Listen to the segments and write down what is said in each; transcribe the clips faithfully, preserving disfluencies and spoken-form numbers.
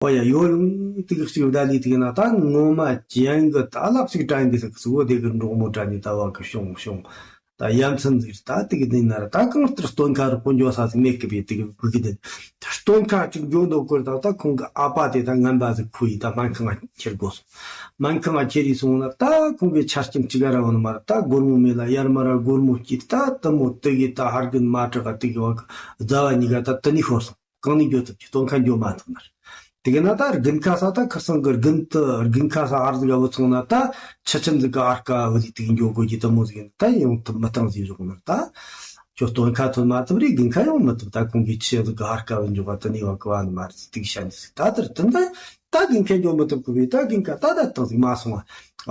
ཨོ་ཡ་ཡོ་ཡོང་དེ་གི་གཅིག་བདའ་ལི་དེ་གི་ན་ད་ངོ་མ་ཅན་གི་ད་ལག་ཅིག་དྲན་གི་ཟིག་སུ་བོ་དེ་གི་འབྲོག་མོ་དྲན་ནི་ད་བ་གི་ཤོང་ཤོང་། ད་ཡ་མཚན་ཟིག་ད་དེ་གི་དེ་ན་ར་ད་གང་ལྟར་སྟོན་ཁ་རུ་ཀུན་འགྱོ་ས་ཟིག་མེད་གི་བས་དེ་གི་གི་གི་དེ་སྟོན་ཁ་ཅིག་འགྱོ་འདོད་གོ་ད་ད་ཁོང་གི་ཨ་ཕ་དེ་ད་ངན་པ་ཟིག་ཁུ་ཡི་ད་སྨན་ཁང་ང་ཁྱེར་དགོས་སོང་། སྨན་ཁང་ང་ཁྱེར་ཡི་སོང་ན་ད་ཁོང་གི་ཆ་རྐྱེན་ཅི་ག་ར་བ་ནི་མ་ར་ད་སྒོར་མོ་མེད་ལ་ཡར་མ་ར་སྒོར་མོ་སྐྱིད་ད་དུ་མོ་དེ་གི་ད་ཧར་གི་མ་དྲག་ག་དེ་གི་བ་གི་རྫ་བ་གཉིས་ཀ་ད་དུ་ནི་ཤོར་སོང་། གང་ནས་འགྱོ་ཐུབ་ཀྱི་སྟོན་ཁ་འགྱོ་མ་ཐུབ་ནར། དེ་གི་ན་ད་དགུན་ཁ་ས་ད་ཁར་སང་གི་དགུན་དུ་དགུན་ཁ་ས་ཨར་ཟིག་ག་བུ་ཚོང་ན་ད་ཆུ་ཆེན་ཟིག་ག་ཨར་ཀ་བུ་ལི་དེ་གི་འགྱོ་དགོས་ཀྱི་དུ་མོ་ཟིག་ཡིན་ད་ཡོང་ཐུབ་མི་བཏང་ཟིག་རོགས་ནར་ད། ཁྱོད་སྟོན་ཁ་ཐོན་མ་ཐུབ་རེད་དགུན་ཁ་ཡོང་མི་ཐུབ་ད་ཁོང་གི་ཆུ་ཟིག་ག་ཨར་ཀ་བུ་འགྱོ་ག་དུ་ནི་བ་གི་བ་ནི་མ་རེད་ཟིག་དེ་གི་ཤ་འདི་ཟིག་ད་དར་དུ་འདི་ད་དགུན་ཁ་འགྱོ་མི་ཐུབ་གི་བས་ད་དགུན་ཁ་ད་ད་བཏང་ཟིག་མ་སོང་བ་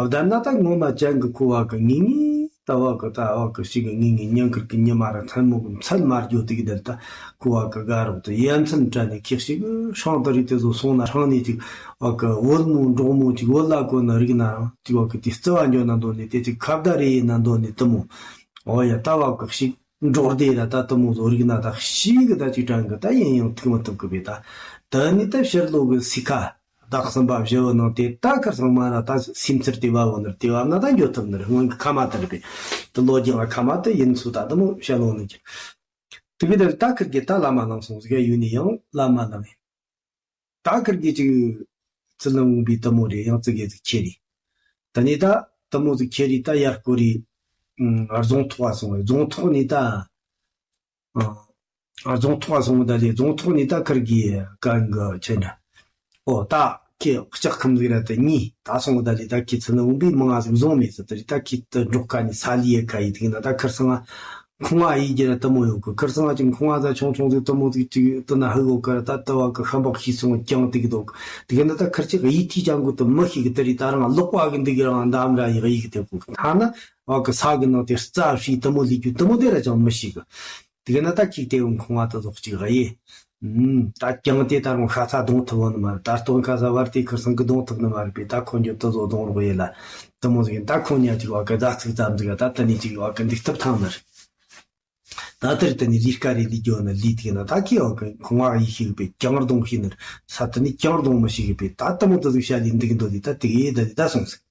བདར་ན་ད་ངོ་མ་ཅན་གི་ཁུ་བ་གི་ངེས་ངེས། ད་བ་གི་ད་བ་གི་ཞིག་གི་ངེས་ངེས་ཉིན་དཀར་གི་ཉི་མ་ར་མཚན་མོ་གི་མཚན་མ་རྒྱུ་དེ་གི་དེར་ད་ཁུ་བ་གི་དགའ་རོགས་དེ་ཡ་མཚན་དྲན་ནས་ཁེག་ཞིག་ཧྲང་དུ་རི་དེ་ཚོ་སོང་ན་ཧྲང་ནས་ཅིག་བ་གི་བོད་མོ་འབྲོག་མོ་ཅིག་བོད་ལ་གོ་ན་རིག་ན་རང་ཅིག་བ་གི་དེ་རྩི་བ་འཇོ་ན་འདོད་ནས་དེ་ཅིག་ཁ་བརྡ་རེ་ཡིན་ན་འདོད་ནས་དུ་མོ་ཨོ་ཡ་ད་བ་གི་ཞིག་འབྲོག་སྡེ་ར་ད་དུ་མོ་བཟོ་རིག་ན་ད་ཞིག་གི་ད་ཅིག་དྲན་གི་ད་ཡིན་ཡང་ཐུག་མི་ཐུབ་གི་བས་ད་དེ་ནས་ད་ཕྱིར་ལོག་གི་སི་ཁ། བདག་གསུམ་པ་བཞི་བོ་ནང་དེ་ད་ཁར་སང་མ་ར་ད་སེམས་ཚེར་དེ་བ་བོ་ནར་དེ་བ་ན་ད་འགྱོ་ཐུབ་ནར་སྔོན་གི་ཁ་མ་དར་བས་དུ་ལོ་རྒྱུན་ལ་ཁ་མ་དེ་ཡིན་ཚུལ་ད་དུ་མོ་བཤད་ལོང་ནི་ཀྱི་དེ་གི་དེར་ད་ཁིར་གི་ད་ལ་མ་ལང་སོང་ཟིག་ཡ་ཡུལ་ནི་ཡང་ལ་མ་ལང་ཡིན། ད་ཁིར་གི་ཅིག་ཚུལ་ལ་འོང་བའི་དུ་མོ་རེ་ཡང་ཙི་གེ་ཟིག་ཁྱེར་རི། ད་ནི་ད་དུ་མོ་ཟིག་ཁྱེར་རི་ད་ཡར་སྐོར་རི། རྫོང་ཐོག་བ་སོང་བས་རྫོང་ཐོག་ནི་ད། ཨ། རྫོང་ཐོག་སོང་ད་ལས་རྫོང་ཐོག་ནས་ད་ཁར་གི་གན་གི་ཆེ་འདྲ། ཨོ་ད་ཁྱེད་ལྕགས་ཁམས་ཟིག་ར་ད་གཉིས་ད་སོང་ད་ལས་ད་ཁྱེད་ཚུ་ནི་འོང་པའི་མང་ང་ཟིག་བཟུང་མེད་ཟེར་ད་རི་ད་ཁྱེད་ད་འབྲོག་ཁ་ནས་ས་ལི་ཡེ་ཁ་ཡི་དིག་ན་ད་ཁར་སང་ཁོང་ང་ཡི་རྒྱ་ར་དུ་མོ་ཡོད་གི་ཁར་སང་ཅིག་ཁོང་ང་ད་ཆུང་ཆུང་ཟིག་དུ་མོ་ཟིག་ཅིག་དུ་ན་ཧི་གོ་ཁར་ད་ད་བ་གི་ཤམ་བག་ཤི་སོང་ཀྱང་དིག་དོག་དིག་ན་ད་ཁར་ཅིག་ཡི་ཐི་ཅང་གི་དུ་མི་ཤི་གི་ད་རི་ད་རང་ལོག་པ་གི་འདི་གི་རང་འདམ་ར་ཡི་གི་ཡི་གི་དེ་གོ་ཐ་ན། བ་གི་ས་གི་ནང་དེ་རྩ་བཤིག་དུ་མོ་ལི་རྒྱུ་དུ་མོ་དེ་ར་ཅང་མི་ཤི་གི། དེ་གི་ན་ད་ཁིག་དེ་ཡང་ཁོང་བ་དུ་ཟོག་ཅིག་ག་ཡེ། ཨུམ། ད་ཀྱང་དེ་ད་རུང་ཤ་ཚ་གདོང་ཐུབ་བོ་ནི་མ་རེད་ད་སྟོན་ཁ་ས་བར་དེ་ཁུར་སང་གི་གདོང་ཐུབ་ནི་མ་རེད་པས་ད་ཁོ་འགྱོ་དུ་ཟོག་གདོང་རོག་ཡེ་ལ། དུ་མོ་ཟིག་ཡིན་ད་ཁོ་ཉ་ཅིག་བ་གི་ཟ་ཚིག་ཙམ་ཟིག་ད་དུ་ནི་ཅིག་བ་གི་འདུག་ཐུབ་ཐང་ནི་རེད། ད་དེར་དུ་ནི་ལི་ཀ་རེ་ལི་རྒྱོ་ནི་ལི་དེ་གི་ན་ད་ཁི་བ་གི་ཁོང་བ་ཡེ་ཤི་གི་པས་ཀྱང་གདོང་ཤི་ནི་རེད་ས་དུ་ནི་ཀྱང་གདོང་མི་ཤི་གི་པས་ད་དུ་མོ་དུ་ཟིག་ཤ་ལི་འདུག་འདོད་དེ་ད་དེ་གི་ད་དེ་ད་སོང་ཟིག་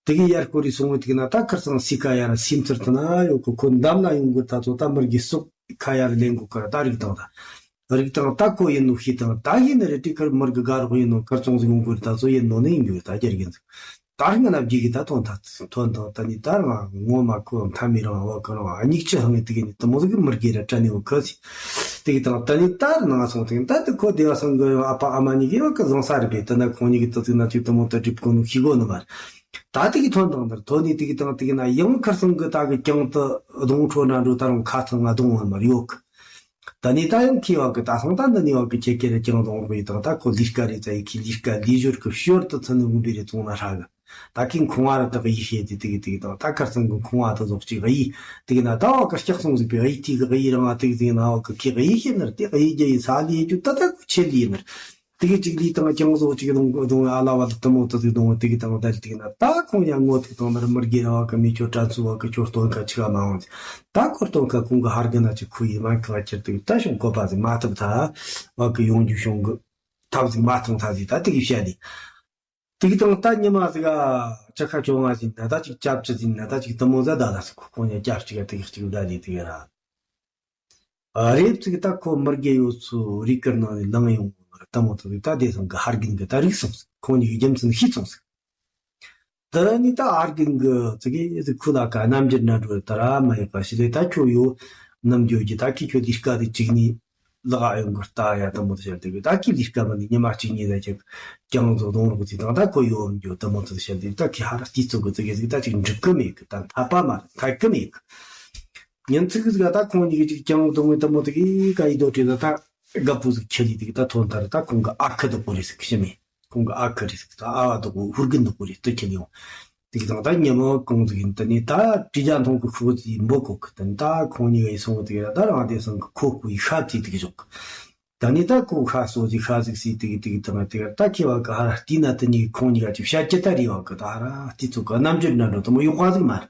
དེ་གི་ཡར་སྐོར་རི་སོང་བའི་དེ་གི་ན་ད་ཁར་སང་སི་ཀ་ཡ་ར་སིམ་ཚར་དུ་ན་ཡོད་གི་ཁོ་འདམ་ན་ཡོང་གི་ད་ཚོ་ད་མི་རྒི་སོག་ཁ་ཡ་ར་ལེན་གོ་ཁར་ད་རིག་དང་ད་རིག་དང་ད་ཁོ་ཡིན་ནོ་ཤི་དང་ད་ཡིན་ནི་རེ་ཏི་ཁར་མི་རྒི་དགའ་རོགས་ཡིན་ནོ་ཁར་ཚོང་ཟིག་ཡོང་གི་རི་ད་ཚོ་ཡིན་ནོ་ནི་ཡིན་གི་རི་ད་རྒྱ་རྒན་ཟིག་ད་རིག་ང་ན་བགྱི་གི་ད་ཐོན་ད་ཐོན་དང་ད་ནི་ད་རང་ངོ་མ་ཁོ་མཐའ་མི་རང་བ་ཁོ་རང་ཨ་ཉིག་ཆི་ཧང་ངི་དེ་གི་ནི་དུ་མོ་ཟིག་གི་མི་རྒི་ར་དྲ་ནི་བ་ཁ་ཟིག་དེ་གི་དང་ད་ནི་ད་ར་ནང་སོང་དེ་གི་ད་དུ་ཁོ་དེ་བ་སང་གི་ཨ་ཕ་ཨ་མ་གཉིས་ཀྱིས་ཡོད་གི་བཟང་ས་རེད་པས་དེ་ན་ཁོང་གཉིས་ཀྱིས་ཏི་ཙིག་ན་ཅིག་དུ་མོ་ཏི་འགྲིབ་གོ་ནོ་ཤི་གོ་ནི་མ་རེད། ད་དེ་གི་ཐོན་དང་དེར་ཐོན་ནི་དེ་གི་དང་དེ་གི་ན་ཡང་ཁར་སང་གི་ད་གི་ཀྱང་ཏི་གདོང་ཁྲོ་ན་འགྲོ་ད་རུང་ཁ་ཚང་ང་གདོང་བ་མར་ཡོད་གི། ད་ནི་ད་ཡང་ཁི་བ་གི་ད་སང་ད་འདི་ནི་བ་གི་ཁྱེད་ཀྱི་རེ་ཀྱང་གདོང་རུ་ཡི་དང་ད་ཁོ་ལི་ཀ་རེ་ཙ་ཡི་ཁི་ལི་ཀ་ལི་ཞོར་གི་ཞོར་དུ་ཚ་ནི་འུ་འབི་རེ་བཙོང་ན་ཧྲ་གི། ད་ཁི་ཁོང་བ་ར་ད་གི་ཡི་ཤེས་དེ་དེ་གི་དེ་གི་དང་ད་ཁར་སང་གི་ཁོང་བ་ད་ཟོག་ཅིག་གི་ཡི་དེ་གི་ན་ད་བ་གི་སྐྱག་སོང་ཟིག་པའི་གི་ཡི་དེ་གི་གི་ཡི་རང་ང་དེ་གི་དེ་གི་ན་བ་གི་ཁི་གི་ཡི་ཤེས་ནར་དེ་གི་ཡི་རྒྱ་ཡི་ས་ལི་ཡི་རྒྱུ་ད་ད་གི་ཆེ་ལི་ཡི་ནར། དེ་གི་ཅིག་ལི་དང་ཀྱང་བཟོ་ཅིག་གདོང་གི་གདོང་ཨ་ལ་བ་ལ་དུ་མོ་དུ་ཟིག་གདོང་དེ་གི་དང་བདལ་དེ་གི་ན་ད་ཁོང་ཡང་ངོ་ཐུག་དང་ནར་མི་རྒྱ་ར་བ་གི་མི་ཁྱོད་དྲན་ཚུ་བ་གི་ཁྱོད་སྟོན་ཁ་ཆི་ག་མ་འོང་ཟིག་ད་ཁོ་སྟོན་ཁ་ཁོང་གི་ཧར་གི་ན་ཅིག་ཁུ་ཡི་མ་ཁ་ཁྱེར་དུ་ད་ཤོང་གོ་པ་ཟིག་མ་ཐུབ་ཐ་བ་གི་ཡོང་རྒྱུ་ཤོང་གི་ཐབས་ཟིག་མ་ཐང་ཐ་ཟིག་ད་དེ་གི་བཤད་ལི། དེ་གི་དང་ད་ཉི་མ་ཟིག་ཨ་ཅ་ཁ་ཅོ་ང་ཟིན་ན་ད་ཅིག་ཅབ་ཅི་ཟིན་ན་ད་ཅིག་དུ་མོ་ཟ་ད་ལ་སི་ཁོ་ཁོང་ཉ་ཅབ་ཅིག་ཨ་དེ་གི་ཅིག་ད་ལི་དེ་གི་ར། རེབ་ཙིག་ད་ཁོ་མི་རྒྱལ་ཡོད་ཚུ་རི་ཀིར་ནང་ནས་ལངས་ཡོང་གི་ལྟ་མོ་ཐུབ་ད་དེ་སང་གི་ཧར་གིན་གི་ད་རིག་སོང་ཟིག་ཁོང་གཉིས་ཀྱི་རྒྱུ་མཚན་ཤེས་སོང་ཟིག་དེ་ནི་ད་ཧར་གིན་གི་ཙི་གེ་ཟིག་ཁུ་ལ་ཀ་རྣམ་འགྱུར་ན་འགྲོ་ད་ར་མ་ཡི་པ་ཞི་ལེ་ད་ཁྱོད་ཡོད་ནམ་འགྱོ་གི་ད་ཁི་ཁྱོད་ལིར་ཀ་དེ་གཅིག་ནི་ལག་ཨ་ཡོང་གི་ལྟ་ཡ་ལྟ་མོ་ཐུབ་བཤད་དེ་གི་ད་ཁི་ལིར་ཀ་མ་ནི་ཉི་མ་གཅིག་གཉིས་ད་ཁྱོད་ཀྱང་བཟོ་གདོང་རོགས་ཚིག་དང་ད་ཁོ་ཡོད་འགྱོ་ལྟ་མོ་ཐུབ་བཤད་དེ་ད་ཁི་ཧ་ར་ཏི་ཙུ་གི་ཙི་གེ་ཟིག་ད་ཅིག་འགྲིག་གི་མེད་གི་ད་འཐད་པ་མ་རེད་འཐད་གི་མེད་གི། ཉིན་ཚིག་ཟིག་ད་ཁོང་གཉིས་ཀྱིས་ཅིག་ཀྱང་གདོང་ངི་ལྟ་མོ་དེ་གི་ཀ་ཡི་དོ་དྲི་ད་ད་དགའ་པོ་ཟིག་ཁྱེར་ལི་དེ་གི་ད་ཐོན་ཐར་ད་ཁོང་གི་ཨ་ཁུ་དོ་པོ་རེད་ཟིག་ཤི་མེད་ཁོང་གི་ཨ་ཁུ་རེད་ཟིག་ད་ཨ་བ་དོ་པོ་ཧུར་གིན་དོ་པོ་རེད་དུ་ཁྱེར་ཡོང་དེ་གི་དང་ད་ཉི་མ་གང་ཟིག་ཡིན་ད་ནི་ད་དྲི་རྒྱ་མཐོང་གི་ཁུ་བོ་དེ་འབོ་གོ་གི་ད་ནི་ད་ཁོང་གཉིས་ཀ་ཡི་སོང་བ་དེ་གི་ད་རང་དེ་སང་གི་ཁོ་ཁུ་ཡི་ཤ་ཙི་དེ་གི་ཞོག་གི། ད་ནི་ད་ཁོ་ཤ་སོ་ཟིག་ཤ་ཟིག་སི་དེ་གི་དེ་གི་དང་དེ་གི་ད་ཁྱེད་བ་གི་ཧ་ར་ཏི་ན་དེ་ནི་ཁོང་གཉིས་ཀ་ཅིག་བཤད་ཀྱི་ད་རེད་བ་གི་ད་ཧ་ར་ཏི་ཚོ་གི་རྣམ་འགྱུར་འདྲ་འགྲོ་དུ་མོ་ཡོག་པ་ཟིག་མ་རེད།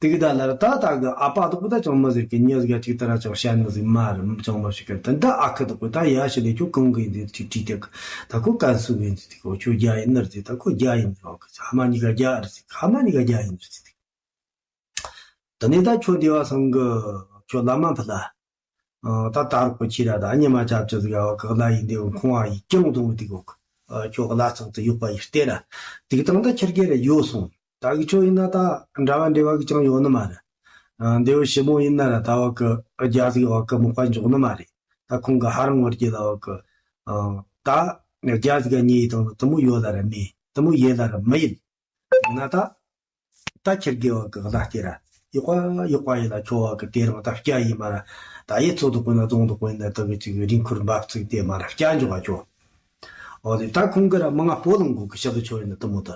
དེ་གི་ད་ལར་ད་ད་གི་ཨ་ཕ་དོག་པོ་ད་ཅང་མི་ཟེར་གི། མྱི་ཟིག་ག་ཅིག་ད་ར་ཅང་བཤད་ནི་ཟིག་མ་རེད། ཅང་མི་ཤེས་གི། ད་ད་ཨ་ཁུ་དོག་པོ་ད་ཡ་ཤི་ལེ་ཁྱོད་གང་གི་ཡིན་ཟེར་ཅིག་དྲིས་ཏེ་གི། ད་ཁོ་ཀན་སུའུ་ཡིན་ཟེར་ཏེ་གི། ཁྱོད་རྒྱ་ཡིན་ནི་རེད་ཟེར། ད་ཁོ་རྒྱ་ཡིན་ཟེར་གི། ཨ་མ་གཉིས་ཀ་རྒྱ་རེད་ཟེར། ཨ་མ་གཉིས་ཀ་རྒྱ་ཡིན་ཟེར་ཏེ། དེ་ནས་ད་ཁྱོད་སྡེ་བ་ཚང་གི་ཁྱོད་བླ་མ་ཕུད་ལ། ཨ། ད་ད་རོགས་པ་ཁྱེད་ར་ད་ཉི་མ་ཆབ་ཆ་ཟིག་ཡ་བ་གི་གླ་ཡིན་དེ་ཁོང་བ་ཡིན་ཀྱང་དུང་དེ་གོ། ཨ། ཁྱོད་གླ་ཚང་དུ་ཡོད་པ་ཡིན་ལྟས་ར། དེ་གི་དང་ད་ཁྱེད་རྒྱལ་ར་ཡོད་སོང་། ད་གི་ཁྱོད་ཡིན་ན་ད་འདྲ་བ་འདྲ་བ་གི་ཅང་ཡོད་ནི་མ་རེད། ཨ། འདེའུ་ཞི་མོ་ཡིན་ན་ར་ད་བ་གི་རྒྱ་ཟིག་བ་གི་མོ་པ་འཇོག་ནི་མ་རེད། ད་ཁོང་གི་ཧ་རང་བར་གྱི་ལ་བ་གི། ཨ། ད་རྒྱ་ཟིག་ག་ཉེ་ཡི་དང་དུ་མོ་ཡོད་ལ་ར་མེད། དུ་མོ་ཡེ་ལ་ར་མི་ཡིན། ཡིན་ན་ད། ད་ཁྱེད་རྒྱལ་བ་གི་གླ་སྟེ་ར། ཡོག་པ་ཡོག་པ་ཡིན་ལ་ཁྱོ་བ་གི་དེ་རང་ད་སྐྱ་ཡིན་མ་ར། ད་ཡེ་ཚོ་དུ་དཔོན་ན་རྫོང་དུ་དཔོན་ན་ད་གི་ཅིག་རིན་འཁོར་འབབ་ཚིག་དེ་མ་ར་སྐྱ་འཇོག་ག་ཁྱོ། འོ་དེ་ད་ཁོང་གི་ར་མི་ང་སྤོ་ལུང་གོ་གི་ཤ་དུ་ཆོ་ཡིན་ན་དུ་མོ་ད།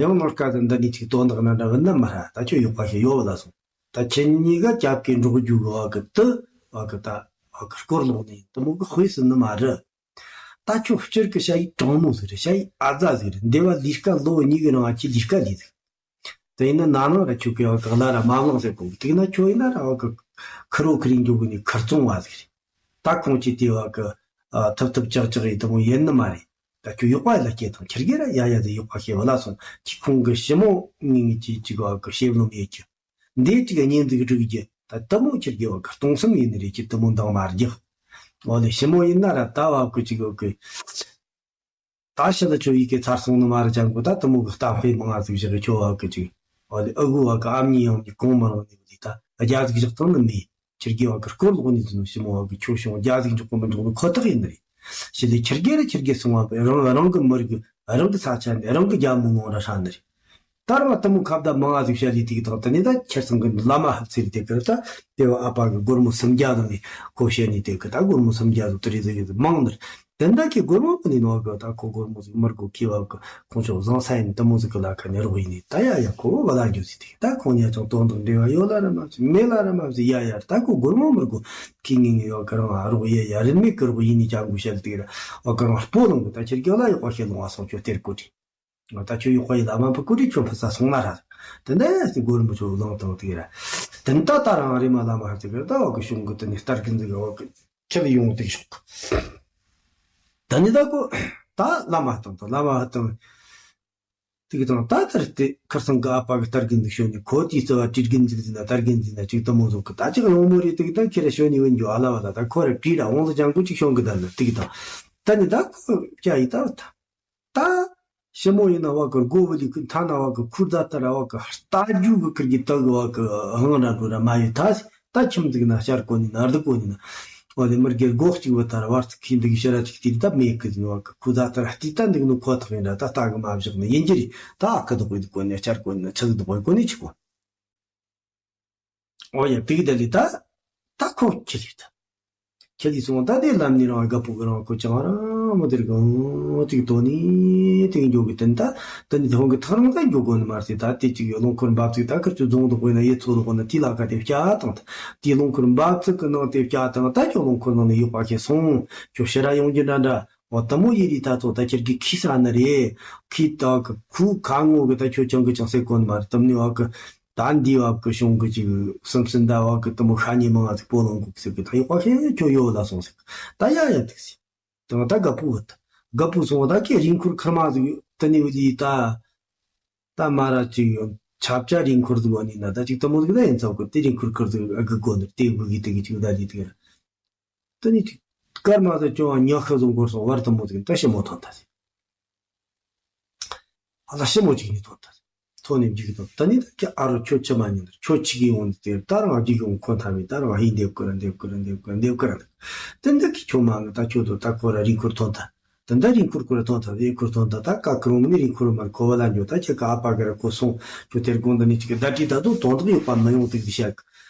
ཡང་ནོར་སྐལ་དུ་འདི་ནི་ཅིག་དོན་དག་ན་འདྲ་བུ་ན་མ་ར། ད་ཁྱོད་ཡོག་པ་ཞིག་ཡོད་བ་ལ་སོང་། ད་ཁྱེད་གཉིས་ཀ་རྒྱབ་ཀྱི་འགྲོགས་རྒྱུ་གི་བ་གི་དུ་བ་གི་ད་བ་གི་སྐོར་ལོག་ནས་དུ་མོ་གི་དཔེ་སྲིད་ནི་མ་རེད། ད་ཁྱོད་སྤྱིར་གི་ཤ་ཡི་དྲང་མོ་ཟིག་རེད། ཤ་ཡི་ཨ་ཛ་ཟིག་རེད། འདི་བ་ལས་ཀ་ལོ་གཉིས་གི་རིང་ང་ཁྱི་ལས་ཀ་ལས་ཟིག་དེ་ཡིན་ན་ན་ནང་ར་ཁྱོད་ཀྱི་བ་གི་གླ་ར་མ་བླངས་ཟེར་གོ་གི། དེ་ན་ཁྱོད་ཡིན་ན་ར་བ་གི་ཁུ་རོ་ཁུ་རིང་འགྱོ་གི་ནི་ཁུར་བཙོང་བ་ཟིག་རེད། ད་ཁོང་ཅི་དེ་བ་གི་ཨ་ཐུབ་ཐུབ་ཅག་ཅག་ཡི་དུ་མོ་ཡིན་ནི་མ་རེད། ད་ཁྱོད་ཡོག་པ་ཡི་ལ་སྐྱེ་དང་ཁྱེར་གེ་ར་ཡ་ཡ་དེ་ཡོག་པ་ཤེས་བ་ལ་སོང་། ཁྱི་ཁོང་གི་ཞི་མོ་ངེད་ངེད་ཅི་ཅིག་བ་གི་ཤེས་བློ་མེད་ཀྱི། འདི་གཅིག་གཉེན་འཛུགས་སྒྲིག་རྒྱུ་ད་དུ་མོ་ཁྱེར་དགེ་བ་གི་སྟོང་སེམས་ཡིན་ནི་རེད་ཀྱི་དུ་མོ་འདང་མ་རྒྱག་འོ་ལེ་ཞི་མོ་ཡིན་ན་ར་ད་བབ་གི་ཅིག་ཡོད་གི། ད་ཕྱི་ལ་ཁྱོད་ཡི་གེ་ཚར་སོང་ནི་མ་རེད་ཅང་གོ། ད་དུ་མོ་གི་གཏམ་དཔེ་མང་ང་ཟིག་བཞག་གི་ཁྱོད་བབ་གི་ཅིག་འོ་ལེ་ཨ་གུ་བབ་གི་ཨ་མྱེས་ཡང་གི་གོང་མ་རང་ནི་གི་ད་རྒྱ་ཟིག་བཞག་བཏང་ནི་མེད། ཁྱེར་དགེ་བ་གི་སྐོར་ལོག་ནི་ཟིན་ནོ་ཞི་མོ་བབ་གི་ཁྱོད་བྱུང་རྒྱ་ཟིག་འཇོག་གི་མི་འཇོག་ནི་ཁོ་ཐག་ཡིན་ནི་རེད། ཞི་ལེ་ཁྱེར་དགེ་ར་ཁྱེར་དགེ་སོང་བ་རང་རང་གི་མི་རིགས་རང་གི་ས་ཆ་ནས་རང་གི་རྒྱ་མོ་ནང་ར་ཧྲ་ནི་རེད། ད་རང་དུ་མོ་ཁ་བརྡ་མང་ང་ཟིག་བཤད་ལས་དེ་གི་དང་དེ་ནས་ད་ཁྱེར་སང་གི་བླ་མ་ཧབ་ཚེ་རི་དེ་གི་ད་དེ་བ་ཨ་ཕ་གི་སྒོར་མོ་སུམ་བརྒྱ་ཟིག་ནས་ཁོ་བཤད་ནས་དེ་གི་ད་སྒོར་མོ་སུམ་བརྒྱ་ཟིག་དེ་རེ་ཟིག་ཡོད་ཟིག་མང་ནི་རེད། དེ་འདྲ་གི་སྒོར་མོ་གི་ནས་ནོར་གི་ད་ཁོ་སྒོར་མོ་ཟིག་མི་དགོས་ཁྱི་བ་གི་ཁོང་ཆོ་བཟང་ས་ཡིན་དུ་མོ་ཟིག་གི་ལ་ཁ་ནས་རོགས་ཡིན་ནས་ད་ཡ་ཡ་ཁོ་བ་ལ་འགྱོ་ཟིག་དེ་ད་ཁོང་ཉ་ཅང་དོན་དང་འབྲེལ་བ་ཡོད་ལ་ར་མ་ཟིག་མེད་ལ་ར་མ་ཟིག་ཡ་ཡ་ད་ཁོ་སྒོར་མོ་མི་དགོས་ཁྱི་ངེས་ངེས་ཡོད་གི་རང་རོགས་ཡ་ཡ་རིན་མེད་གི་རོགས་ཡིན་ནས་ཅང་དགོས་བཤད་དེ་ར་བ་གི་རང་སྤོ་ལོང་གི་ད་ཁྱེར་གི་ལ་ཡོད་པ་ཤེས་ལོང་བ་སོང་ཁྱོད་སྟེར་གོ་དྲི། ང་ད་ཁྱོད་ཡོག་པ་ཡི་ལ་མ་ཕུ་ཀུ་རི་ཁྱོད་ཕུ་ས་སོང་ན་ར། དེ་འདྲ་ཡ་སི་སྒོར་མོ་ཆོ་བླངས་བཏང་དེ་ར། དེ་འདྲ་ད་རང་རེ་མ་ལ་མ་ཧ་ཏི་གི་ད་བ་གི་གཞུང་གི་དེ་ནི་སྟར་གི་འཛི་གི་བ་གི་ཁྱེད་ཡོང་དེ་ཤོག་ད་ནི་ད་ཀོ་ད་ལ་མ་བཏང་དང་ལ་མ་ཧ་བཏང་། དེ་གི་དང་ད་ལྟར་དེ་ཁར་སང་གི་ཨ་ཕ་གི་སྟར་གི་འཛི་ཤོ་ནི་ཁོ་དེའི་རྩ་བ་དྲིལ་གི་འཛི་གི་འཛི་ན་སྟར་གི་འཛི་ན་ཅིག་ད་མོ་ཟོ་གི་ད་ཅིག་ཡོང་མོ་རེ་དེ་གི་ད་ཁྱེད་ར་ཤོ་ནི་བན་འཇོ་ཨ་ལ་བ་ལ་ད་ཁོ་ར་བྲིས་ར་འོང་ལ་ཅང་ཀུ་ཅིག་ཤོང་གི་ད་ལ་དེ་གི་དང་ད་ནི་ད་ཀོ་ཀྱ་ཡི་ད་བ་ད། ད་ཞི་མོ་ཡིན་ན་བ་གི་སྒོ་བུ་ལི་ཀི་མཐའ་ན་བ་གི་ཁུར་ད་ལྟ་ར་བ་གི་རྟ་རྒྱུག་གི་ཁུར་གི་ད་གི་བ་གི་ཧང་ར་འགྲོ་ར་མ་ཡོད་ད། ད་ཁྱིམ་འདུག་ན་ཤར་གོ་ནི་ན་རྡི་གོ་ནི་ན། འོ་ལེ་མི་རྒྱལ་སྒོ་གཅིག་བུ་ད་ར་བར་ཚིག་གི་འདུག་ཤ་ར་ཅིག་དེ་ད་མེད་གི་ནི་བ་གི་ཁུར་ད་ལྟ་ར་ལྟི་ད་འདུག་ནི་ཁོ་ཐག་ཡིན་ར་ད་ལྟ་གི་མ་བཞག་ནི་ཡིན་གྱི་རེད། ད་ཨ་ཁུ་འདུག་གི་འདུག་གོ་ནི་ཤར་གོ་ནི་ན་ཆི་འདུག་གོ་ནི་ཆི་གོ། ཨོ་ཡ་དེ་གི་ད་ལི་ད། ད་ཁོ་ཁྱི་ལི་ད། ཁྱི་ལི་སོང་ད་དེ་ལམ་ནི་རང་རྒད་པོ་གི་རང་ཁོ་ཅང་རང་མོ་དེར་གང་ཅིག་དོ་ནི་དེ་གི་འགྱོ་གི་དེ་ད། ད་ནི་དེ་ཧོང་གི་ཐག་རང་ད་འགྱོ་གོ་ནི་མ་རེད་ད་དེ་ཅིག་ཡོད་ལོང་འཁོར་འབབ་ཚིག་ད་ཁར་ཆུ་རྫོང་དུ་གོ་ན་ཡེ་ཚོ་དུ་གོ་ན་དེ་ལ་ཁ་དེ་བསྐྱལ་བཏང་ད། དེ་ལོང་འཁོར་འབབ་ཚིག་གི་ནང་དེ་བསྐྱལ་བཏང་ད་ཁྱོད་ལོང་འཁོར་ནང་ནས་ཡོད་པ་ཁྱེད་སོང་ཁྱོད་ཕྱི་ར་ཡོང་རྒྱུ་འདྲ་འདྲ། འོ་དུ་མོ་ཡེ་རི་ད་ཚོ་ད་ཁྱེད་ཀྱི་ཁྱི་ས་ནི་རེད། ཁྱི་ད་གི་ཁུ་ཁ་ངོ་གི་ད་ཁྱོད་ཅང་གི་ཅང་ཟེར་གོ་ནི་མ་རེད་དུ་ནི་བ་གི། ད་འདི་བབ་ཀྱི་གཞུང་གི་ཅིག་སེམས་སེམས་ད་བབ་ཀྱི་དུ་མོ་ཤ་ཉེ་མང་ང་ཚིག་སྤོ་ལོང་གུག་ཟེར་གི་ད་ཡོག་པ་ཤེས་ཁྱོད་ཡོད་ལ་སོང་ཟེར་གི་ད་ཡ་ཡ་འདུག་ཟེར། དང་ད་དགའ་པོ་བུད། དགའ་པོ་སོང་ད་ཁྱེད་རིན་འཁོར་ཁར་མ་ཟིག་དུ་ནི་བུ་ལི་ད། ད་མ་ར་ཅིག་ཡོད་ཆབ་ཆ་རིན་འཁོར་ཟིག་བ་ནི་ན་ད་ཅིག་དུ་མོ་ཟིག་ད་ཡིན་ཚོགས་གི་དེ་རིན་འཁོར་ཁར་ཟིག་ཨ་གི་གོ་ནི་དེ་བུ་གི་དེ་གི་ཅིག་ད་ལི་དེ་གི་ར། དེ་ནི་སྐར་མ་ཟེར་ཅུང་བ་ཉག་ཤ་བཟུང་འཁོར་སོང་བར་དུ་མོ་ཟིག་ད་ཞི་མོ་ཐོན་ཐལ། ཨ་ལ་ཞི་མོ་ཅིག་ནི་ཐོན་ཐལ། ཐོན་ནས་འཇིག་ཐོན་ད་ནི་ད་ཁྱེད་ཨ་རོ་ཁྱོད་ཅི་མ་ཉན་ད་ཁྱོད་ཅིག་གི་ཡོང་དེ་ད་རང་འཇིག་ཡོང་ཁོ་ཐ་མི་ད་རང་ཧི་འདེབས་ཀི་ར་འདེབས་ཀི་ར་འདེབས་ཀི་ར་འདེབས་ཀི་ར་འདེབས་དེ་འདི་གི་ཁྱོད་མ་ངི་ད་ཁྱོད་དུ་ད་ཁོ་ར་རིན་འཁོར་ཐོན་ཐལ། ད་ད་རིན་འཁོར་ཁོ་ར་ཐོན་ཐལ་རིན་འཁོར་ཐོན་ཐལ་ད་ཀ་ཀི་རོང་མི་ནི་རིན་འཁོར་མར་ཁོ་བ་ལ་འཇོག་ད་ཁྱེད་ཀ་ཨ་ཕ་གི་ར་ཁོ་སོང་ཁྱོད་དེར་དགོང་ད་ནི་ཅིག་གི་ད་ཏི་ད་དུ་དོན་དག་ཡོད་པ་མི་ཡོང་དེ་གི་བཤད་གི་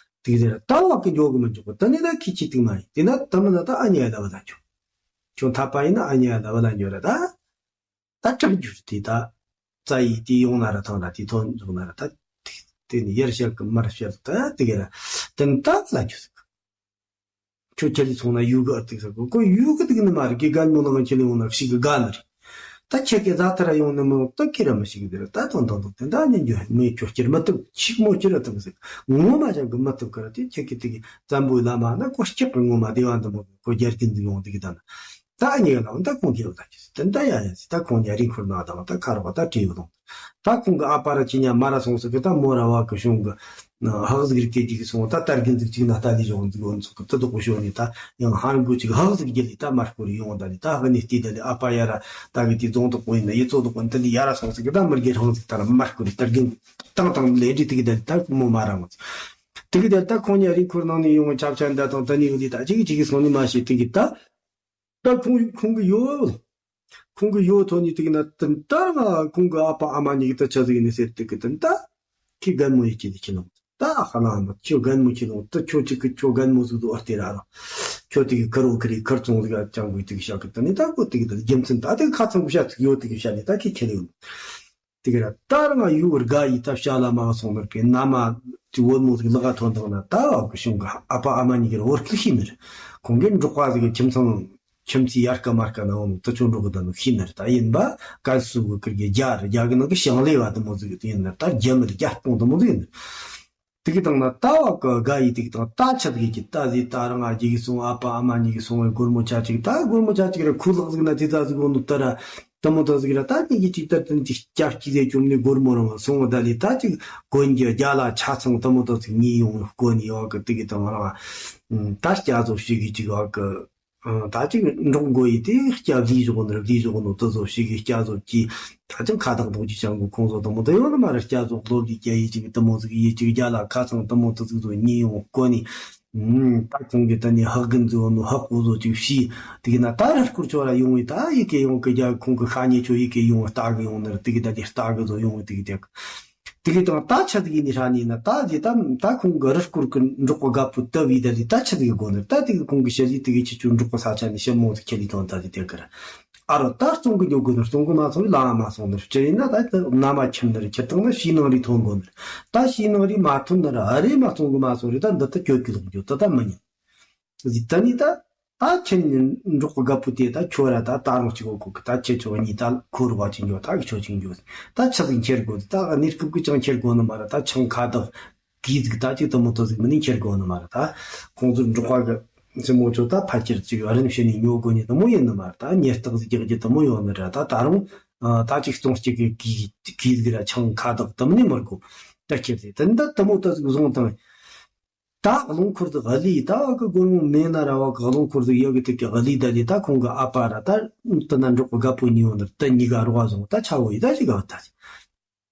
དེ་གི་ཟེར་ད་བ་གི་འཇོག་གི་མི་འཇོག་གི་ད་ནི་ད་ཁྱི་ཅི་ཏིག་མ་ཡིན་དེ་ན་ད་མི་ན་ད་ཨ་ཉེ་ཡ་ད་བ་ལ་འཇོག་ཁྱོད་ཐ་པ་ཡིན་ན་ཨ་ཉེ་ཡ་ད་བ་ལ་འཇོག་ར་ད། ད་དྲག་རྒྱུ་དེ་ད། རྩ་ཡི་དེ་ཡོང་ན་ར་ཐང་ར་དེ་ཐོན་འཇོག་ན་ར་ད། དེ་ནི་ཡར་བཤད་གི་མར་བཤད་ད་དེ་ག་ར། དེ་ད་ལ་རྒྱུ་ཟིག་ཁྱོད་ཁྱེད་ལི་ཚོང་ན་ཡུ་གི་ཨ་ཏིག་ཟེར་གོ་ཁོ་ཡུ་གི་ཏིག་ནི་མ་རེད་གི་གལ་མོ་ལ་ང་ཁྱེད་ལི་འོང་ན་ཤི་གི་ག་ནི་རེད། ད་ཁྱེད་ཀྱི་རྫ་ཐར་ཡོང་ནི་མོ་ད་ཁྱེད་ར་མི་ཤེས་གི་དེ་ར་ད་དོན་དང་དོན་དེ་འདྲ་ནི་འཇོ་མི་ཁྱོད་ཁྱེར་མི་ཐུབ་ཆིག་མོ་ཁྱེར་ར་ཐུབ་ཟིག་ངོ་མ་ཅང་གི་མི་ཐུབ་གི་ར་དེ་ཁྱེད་ཀྱི་དེ་གི་བཙན་པོའི་བླ་མ་ན་ཀོ་སྐྱག་གི་ངོ་མ་སྡེ་བ་འདི་མོ་གི་ཁོ་རྒྱལ་ཀུན་འདི་ཡོང་དེ་གི་ད་ན། ད་ཨ་ཉེ་གི་ལ་ད་ཁོང་རྒྱལ་ད་ཅི་ད་ད་ཡ་ཡ་ད་ཁོང་ཉ་རིང་འཁོར་ན་དང་ད་ཁ་རོག་ད་བྲིས་ཡོད་དང་། ད་ཁོང་གི་ཨ་པ་ར་ཅི་ཉ་མ་ར་སོང་ཟིག་གི་ད་མོ་ར་བ་གི་གཞུང་གི་ཧག་ཟིག་རིག་སྐད་ཅིག་སོང་ད་དར་རྒན་ཟིག་ཅིག་ན་ད་ལི་གཞུང་ཟིག་འོན་ཚོགས་གི་ད་དོག་གི་ཤོ་ནི་ད་ཡང་ཧང་གུ་ཅིག་ཧག་ཟིག་རྒྱལ་ལི་ད་མར་སྐོར་ཡོང་ད་ལི་ད་ཧག་ནི་སྟི་ད་ལི་ཨ་པ་ཡ་ར་ད་གི་དེ་རྫོང་དོག་གོ་ཡིན་ན་ཡི་ཚོ་དོག་གོ་ཡིན་ད་ལི་ཡ་ར་སོང་ཟིག་གི་ད་མར་རྒྱལ་ཧང་ཟིག་ད་ར་མར་སྐོར་དར་རྒན་ཏང་ཏང་ལས་འདྲི་ཏི་གི་ད་ལི་ད་མོ་མ་ར་ངོ་ཟིག་ཏི་གི་ད་ལི་ད་ཁོང་ཉ་རིང་འཁོར་ནང་ནི་ཡོང་ཆབ་ཆ་འདྲ་དང་ད་ནི་ཡོད་ལི་ད་ཅིག་ཅིག་སོང་ནི་མ་ཤེས་ཏི་གི་ད། ད་ཁོང་ཁོང་གི་ཡོ། ཁོང་གི་ཡོ་ཐོན་ནི་དེ་གི་ན་ཏན་ཏ་ང་ཁོང་གི་ཨ་ཕ་ཨ་མ་གཉིས་ཀྱི་ད་ཆ་ཟིག་ནི་ཟེར་དེ་གི་ཏན་ཏ། ཁྱི་རྒན་མོ་ཡི་ཁྱི་དེ་ཁྱི་ནང་ད་ཧ་ལ་མ་ཁྱི་རྒན་མོ་ཁྱི་ནང་ད་ཁྱོད་ཅིག་གི་ཁྱོད་རྒན་མོ་ཟིག་ཏུ་ཨ་སྟེ་ར་ར། ཁྱོད་དེ་གི་ཁར་འོ་ཁི་རི་ཁར་ཙོང་ཟིག་ཨ་ཅང་གི་དེ་གི་ཤ་གི་ད་ནི་ད་གོ་དེ་གི་ད་རྒྱུ་མཚན་ད་དེ་ཁ་ཚང་གི་ཤ་ཚིག་ཡོད་དེ་གི་ཤ་ནི་ད་ཁྱི་ཁྱི་རེ་ཡོད། དེ་ག་ར་ད་རང་ཡུལ་དགའ་ཡི་ཐབས་ཤ་ལ་མ་སོང་ནར་པའི་ན་མ་ཅི་བོད་མོ་ཟིག་ལག་ཐོན་དང་ན་ད་བ་གི་གཞུང་གི་ཨ་ཕ་ཨ་མ་གཉིས་ཀྱི་བོར་ཁིལ་ཤི་ནར། ཁོང་གི་འབྲོག་པ་ཟིག་གི་ཁྱིམ་ཚང་ཁྱིམ་མཚེས་ཡར་ཀ་མར་ཀ་ན་འོང་དུ་ཆུང་འབྲོག་གི་ད་ནུ་ཤི་ནར་ད་ཡིན་པ་གལ་སུ་གི་ཀིར་གི་རྒྱ་རི་རྒྱ་གི་ནང་གི་ཞིང་ལས་བ་དུ་མོ་ཟིག་ཡིན་ནར་ད་རྒྱ་མི་རི་རྒྱ་སྤུངས་དུ་མོ་ཟིག་ཡིན་ནར། དེ་གི་དང་ན་ལྟ་བ་གི་དགའ་ཡི་དེ་གི་དང་ལྟ་ཆ་དེ་གི་ལྟ་ཟི་ལྟ་རང་ཨ་ཅེ་གི་སོང་ཨ་ཕ་ཨ་མ་གཉིས་གི་སོང་བའི་སྒོར་མོ་ཆ་ཅིག་ད་སྒོར་མོ་ཆ་ཅིག་ར་ཁུ་ལག་ཟིག་ན་དེ་ད་ཟིག་འོ་ནུ་ལྟ་ར་ལྟ་མོ་ད་ཟིག་ར་ད་ནི་གི་ཅིག་ད་དུན་ཅིག་སྐྱ་སྐྱི་ཟེ་བཅོམ་ནི་སྒོར་མོ་རང་སོང་བ་ད་ལི་ད་ཅིག་གོན་གྱི་རྒྱ་ལ་ཆ་ཚང་ལྟ་མོ་ད་ཟིག་ཉིས་ཡོང་སྐོ་ནི་ཡོ་གི་དེ་གི་དང་རང་ད་སྐྱ་ཟོ་ཞིག་གི་ཅིག་ཡོ་གི་ད་ཅིག་འབྲོག་མགོ་ཡི་དེ་སྐྱ་བླི་ཞོག་ནི་བླི་ཞོག་ནོ་དུ་ཟོ་ཞིག་གི་སྐྱ་ཟོ་ཀྱི་ད་ཅིག་ཁ་བཏགས་རྡོག་ཅིག་ཅང་གི་ཁོང་ཟོ་དུ་མོ་དུ་ཡོད་ནི་མ་ར་སྐྱ་ཟོ་ལོ་བླི་སྐྱ་ཡི་ཅིག་དུ་མོ་ཟིག་ཡི་ཅིག་རྒྱ་ལ་ཁ་ཚང་དུ་མོ་དུ་ཟིག་ཟོ་ཉིས་ཡོང་ཀོ་ནི། ད་ཁོང་གི་ད་ནི་ཧག་གི་མཛོ་ནོ་ཧག་གོ་ཟོ་ཅིག་ཤི་དེ་གི་ན་ད་ར་སྐོར་ཆོ་ར་ཡོང་བའི་ད་ཡི་གེ་ཡོང་གི་རྒྱ་ཁོང་གི་ཤ་ཉེ་ཆོ་ཡི་གེ་ཡོང་ལྟ་གི་ཡོང་ནི་ར་དེ་གི་ད་དེ་ལྟ་གི་ཟོ་ཡོང་བའི་དེ་གི་དེ། དེ་གི་དང་ད་ཆ་དེ་གི་ནི་ཧྲ་ནི་ན་ད་དེ་ད་ད་ཁོང་གི་རི་སྐོར་གི་འབྲོག་གི་རྒད་པོ་ལྟ་བུའི་ད་དེ་ད་ཆ་དེ་གི་གོ་ནི་ད་དེ་གི་ཁོང་གི་ཤ་ལི་དེ་གི་ཆི་ཆུ་འབྲོག་གི་ས་ཆ་ནི་ཤ་མོ་དེ་ཁྱེར་ལི་དང་ད་དེ་དེ་གི་ར་ཨ་རོ་ད་བཙོང་གི་འཇོག་གོ་ནི་བཙོང་གི་མ་སོང་ལ་མ་སོང་ནི་ཅི་ཡིན་ན་ད་ད་ན་མ་ཁྱིམ་ནི་རི་ཁྱེར་དང་ན་ཤི་ནང་རི་ཐོན་གོ་ནི་ད་ཤི་ནང་རི་མ་ཐོན་ནི་ར་ཨ་རི་མ་བཙོང་གི་མ་སོང་རི་ད་འདི་ད་གྱོད་ཀྱི་ལོག་འཇོག་ད་ད་མི་ཉན། ཟི་ད་ནི་ད། ད་ཁྱེད་ནི་འབྲོག་གི་རྒད་པོ་དེ་ད་ཁྱོད་ར་ད་ད་རུང་གཅིག་གོ་གི་ད་ཁྱེད་ཚོ་གཉིས་ད་འཁོར་བ་གཅིག་འགྱོ་ད་གི་ཆོ་གཅིག་འགྱོ། ད་ཆ་ཟིག་འཁྱེར་དགོས་ད་གནས་སྐབས་ཀྱི་ཅང་འཁྱེར་དགོས་ནི་མ་ར་ད་ཆང་ཁ་བདག་གིས་ཟིག་ད་ཅིག་དུ་མོ་དུ་ཟིག་མི་ནི་འཁྱེར་དགོས་ནི་མ་ར་ད་ཁོང་ཚོའི་འབྲོག་པ་གི་སྲིན་མོ་ཚོ་ད་ཕལ་ཆེར་ཅིག་རིན་བྱིན་ནི་ཉོ་དགོས་ནི་དུ་མོ་ཡིན་ནི་མ་ར་ད་ཉེས་རྟགས་ཟིག་རྒྱག་རྒྱུ་དུ་མོ་ཡོད་ནི་ར་ད་ད་རུང་ད་ཅིག་སྟོང་གཅིག་གི་གིས་གིས་ཟིག་ར་ཆང་ཁ་བདག་དུ་མི་ནི་མི་དགོས་ད་ཁྱེད་ཟིག་དུ་འདི་དུ་མོ་དུ་ཟིག་བཟུང་དང་། ད་རླུང་འཁོར་དུ་གླི་ད་བ་གི་སྒོར་མོ་མེད་ན་ར་བ་གི་རླུང་འཁོར་དུ་ཡོད་གི་དེ་གི་གླི་ད་ལི་ད་ཁོང་གི་ཨ་ཕ་ར་ད་དུ་ན་འབྲོག་གི་རྒད་པོ་གཉིས་ཡོང་ནི་ད་གཉིས་ཀ་རོགས་བཟུང་ད་ཆ་བོ་ཡི་ད་ཞིག་ག་བ་ད་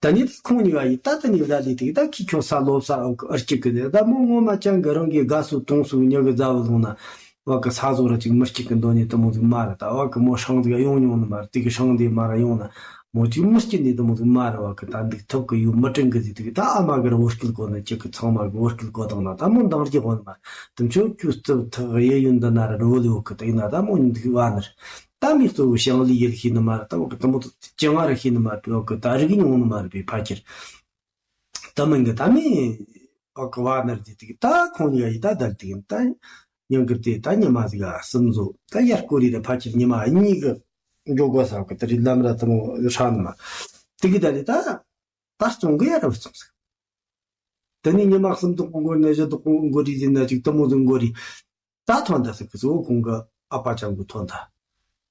ད་ནི་ད་ཁོང་གཉིས་ཀ་ཡི་ད་ད་ནི་ད་ལི་དེ་གི་ད་ཁི་ཁྱོད་ས་ལོ་ས་ཨོ་གི་ཨར་ཅིག་གི་ད་མོ་ངོ་མ་ཅང་གི་རང་གི་དགའ་སུ་གཏོང་སུ་ཉོ་གི་ཛ་བ་བཟུང་ན། བ་གི་ས་བཟོ་ར་ཅིག་མི་སྐྱིད་གི་འདོད་ནི་དུ་མོ་ཟིག་མ་ར་ད་བ་གི་མོ་ཧྲང་དེ་ག་ཡོང་ཉོང་ནི་མ་ར་དེ་གི་ཧྲང་དེ་མ་ར་ཡོང་ན་མོ་ཅིག་མི་སྐྱིད་ནི་དུ་མོ་ཟིག་མ་ར་བ་གི་ད་འདུག་ཐུབ་གི་ཡོད་མི་དྲན་གི་ཟིག་དེ་གི་ད་ཨ་མ་གི་ར་བོ་སྐལ་གོ་ནི་ཅིག་གི་ཚང་མ་གི་བོ་སྐལ་གོ་དང་ན་ད་མོ་འདང་རྒྱག་གོ་ནི་མ་ར་དུ་མཆོད་ཁྱུ་རྩིབ་ཐག་གཡས་གཡོན་འདི་ན་ར་རོ་ལི་བོ་གི་དེ་ན་ད་མོ་འདུག་བ་ནི་ར་ད་མི་གཙོ་བོ་ཞང་ལི་ཡེལ་ཤི་ནི་མ་ར་ད་བ་གི་དུ་མོ་ཅི་ང་ར་ཤི་ནི་མ་ར་བ་གི་ད་རིག་ཉོང་ནི་མ་ར་བའི་ཕ་ཁྱེར། ད་མིན་གི་ད་མི་ཨོ་གི་བ་ནར་དེ་དེ་གི་ད་ཁོང་ཡ་ཡི་ད་དར་དེ་གི་ད་ཉང་གི་དེ་ད་ཉི་མ་ཟིག་ག་སིམ་བཟོ་ད་ཡར་སྐོར་རི་ད་ཕ་ཁྱེར་ཉི་མ་གཉིས་གི་འགྲོ་དགོས་ས་གི་ད་རི་ལམ་ར་ད་མོ་ཧྲ་ནི་མ་དེ་གི་ད་ལི་ད་ད་བཙོང་གི་ཡ་ར་བཙོང་ཟིག་དེ་ནི་ཉི་མ་སིམ་དུ་ཀོང་གོ་ནི་ཞི་དུ་ཀོང་གོ་རི་དེ་ན་ཅིག་ད་མོ་ཟིག་གོ་རི། ད་ཐོན་ད་ཟེར་གི་གཙོ་བོ་ཁོང་གི་ཨ་ཕ་ཅང་གི་ཐོན་ད།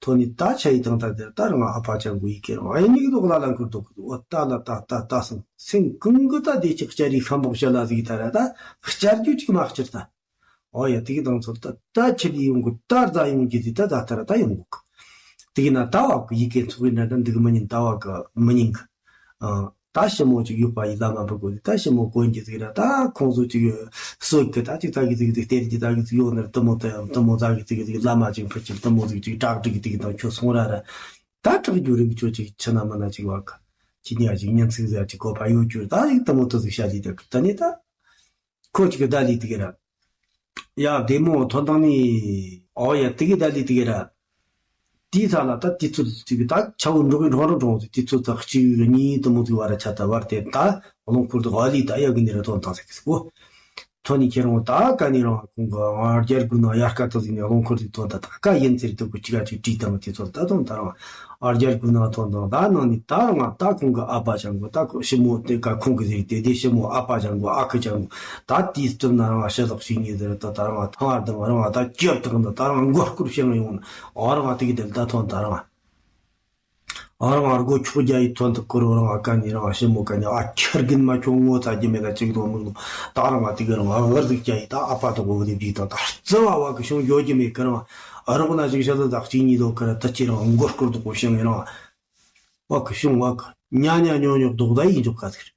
ཐོན་ནི་ད་ཆ་ཡི་དང་ད་དེར་ད་རང་ཨ་ཕ་ཅང་གི་ཡི་གེ་རང་ཨེ་ཉིག་དོག་ལ་ལ་འཁུར་དོག་གི་འོ་ད་ལ་ད་ད་ད་སང་སེང་གང་གི་ད་དེ་ཅིག་བསྐྱར་ཡི་ཤམ་པོ་བཤད་ལ་ཟིག་ད་ར་ད་བསྐྱར་རྒྱུ་ཅིག་མ་བསྐྱར་ད། ཨོ་ཡ་དེ་གི་དང་ཚོད་ད་ད་ཆི་ལི་ཡོང་གི་ད་རྫ་ཡོང་གི་དེ་ད་ད་ད་ར་ད་ཡོང་གི་དེ་གི་ན་ད་བ་གི་ཡི་གེ་ཚོགས་ཡིན་ན་ད་འདུག་མི་ཉིན་ད་བ་གི་མི་ཉིན་གི་ཨ། ད་ཞི་མོ་ཅིག་ཡོད་པ་ཡི་བླ་མ་བུ་གོ་ད་ཞི་མོ་གོན་གྱི་ཟིག་ར་ད་ཁོང་ཚོ་ཅིག་གསོད་གི་ད་ཅིག་ད་གི་ཟིག་ཟིག་སྟེར་གི་ད་གི་ཟིག་ཡོད་ནར་དུ་མོ་ད་ཡང་དུ་མོ་ད་གི་ཟིག་ཟིག་བླ་མ་ཅིག་ཕུ་ཅིག་དུ་མོ་ཟིག་ཅིག་བྲག་ཅིག་གི་ཟིག་དང་ཁྱོད་སོང་ར་ར་ད་དྲག་རྒྱུ་རིག་ཅོ་ཅིག་ཆི་ན་མི་ན་ཅིག་བ་ག་ཅི་ཉ་ཅིག་ཉན་ཚིག་ཟ་ཅིག་གོ་པ་ཡོད་རྒྱུ་ད་ཅིག་དུ་མོ་དུ་ཟིག་ཤ་ལི་ད་གི་ད་ནི་ད་ཁོ་ཅིག་གི་ད་ལི་ད་གི་ར། ཡ་བདེ་མོ་ཐོན་དང་ནི། ཨོ་ཡ་དེ་གི་ད་ལི་དེ་གི་ར། དེའི་ཚ་ལ་ད་དེ་ཚོ་དེ་གི་ད་ཆ་བོ་འགྲོ་གི་འགྲོ་རོ་འགྲོ་དེ་ཚོ་ད་གཅིག་གཉིས་དུ་མོ་དེ་བ་ར་ཆ་ད་བར་དེ་ད་རླུང་འཁོར་དུ་ཨ་ལི་ད་ཡ་གི་ནི་ར་ཐོན་དང་ཟེར་གི་སྐོ། ཐོན་ནས་ཁྱེད་རང་ད་ག་ནས་རང་ཁོང་གི་རྒྱལ་སྒོ་ནང་དབྱར་ཁ་ཐོན་ཟིག་ནས་རླངས་འཁོར་ཟིག་ཐོན། ད་ད་ག་ཡིན་ཚེ་དུ་གུ་ཅི་ག་ཅིག་བྲིས་དང་དེ་ཚོ་ད་དུང་ད་རང་རྒྱལ་སྒོ་ནང་ཐོན་དང་ད་ནང་ནས་ད་རང་ད་ཁོང་གི་ཨ་ཕ་ཅང་གོ་ད་ཁོ་ཞི་མོ་དེ་ག་ཁོང་གི་ཟིག་དེ་དེ་ཞི་མོ་ཨ་ཕ་ཅང་གོ་ཨ་ཁུ་ཅང་གོ་ད་དེའི་སྟོབས་ན་རང་ཕྱི་ལོགས་ཞིག་ཉིད་ཟེར་ད་ད་རང་ཐང་བར་དང་རང་ད་སྐྱབས་དང་ད་ད་རང་མགོ་སྐོར་བྱེད་ཡོང་ན་ཨ་རང་དེ་གི་དེ་ད་ཐོན་ད་རང་། ཨ་རང་ཨ་སྒོ་ཕྱོགས་རྒྱ་ཡི་ཐོན་དུ་བསྐོར་རང་ཨ་ཀ་ནི་རང་ཨ་ཞི་མོ་ཀ་ནི་ཨ་ཁྱེར་གིན་མ་ཁྱོད་ངོ་ཚ་རྒྱུ་མེད་ད་ཅིག་དོ་མི་ལོ། ད་རང་ཨ་དེ་གི་རང་ཨ་ཝར་ཟིག་རྒྱ་ཡི་ད་ཨ་ཕ་དོ་གོ་གི་དེ་བྲིས་དང་ད་རྩི་བ་བ་གི་ཤོང་འགྱོ་རྒྱུ་མེད་གི་རང་ཨ་རོགས་ན་ཞིག་ཤ་ད་ད་གཅིག་གཉིས་དོ་གི་ར་ད་ཅི་རང་མགོ་སྐོར་དུ་གོ་ཤང་ཡི་རང་ཨ་གི་ཤོང་ཨ་གི་ཉ་ཉ་ཉོ་ཉོ་དོག་ད་ཡིན་འཇོག་ག་ཟིག་